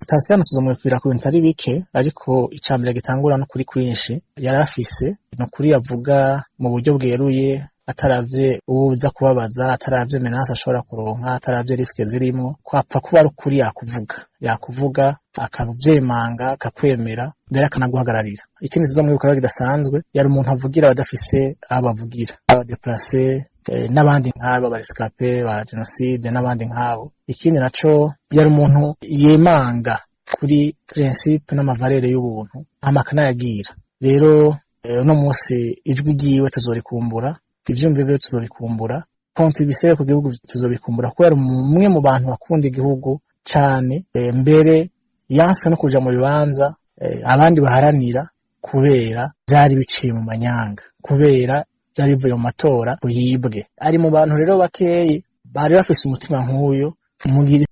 Tasiyano tuzomwikubira ku bintu atari bike, ariko icambere gitangura n'ukuri kwinshi yari afise, ni ukuri yavuga mu buryo bweruye, ataravye uwuza kubabaza, ataravye menace ashobora kuronka, ataravye risques zirimwo, kwapfa kuba ari ukuri yakuvuga, yakuvuga akavyemanga, akakwemera, mbere akanaguhagararira. Ikindi tuzomwibuka rero kidasanzwe, yari umuntu avugira abadafise aho bavugira, aba déplacés n'abandi nk'abo, aba rescapés ba génocide n'abandi nk'abo. Ikindi naco, yari umuntu yemanga kuri principe n'ama valeurs y'ubuntu, hama akanayagira. Rero uno munsi ijwi ryiwe tuzorikumbura, ivyiyumviro vyiwe tuzobikumbura, contribution ku gihugu tuzobikumbura, kuko yari umwe mu bantu bakunda igihugu cane. Mbere yanse no kuja mu bibanza abandi baharanira, kubera vyari biciye mu manyanga, kubera vyari bivuye mu matora yibwe. Ari mu bantu rero bakeyi bari bafise umutima nk'uyo mugira.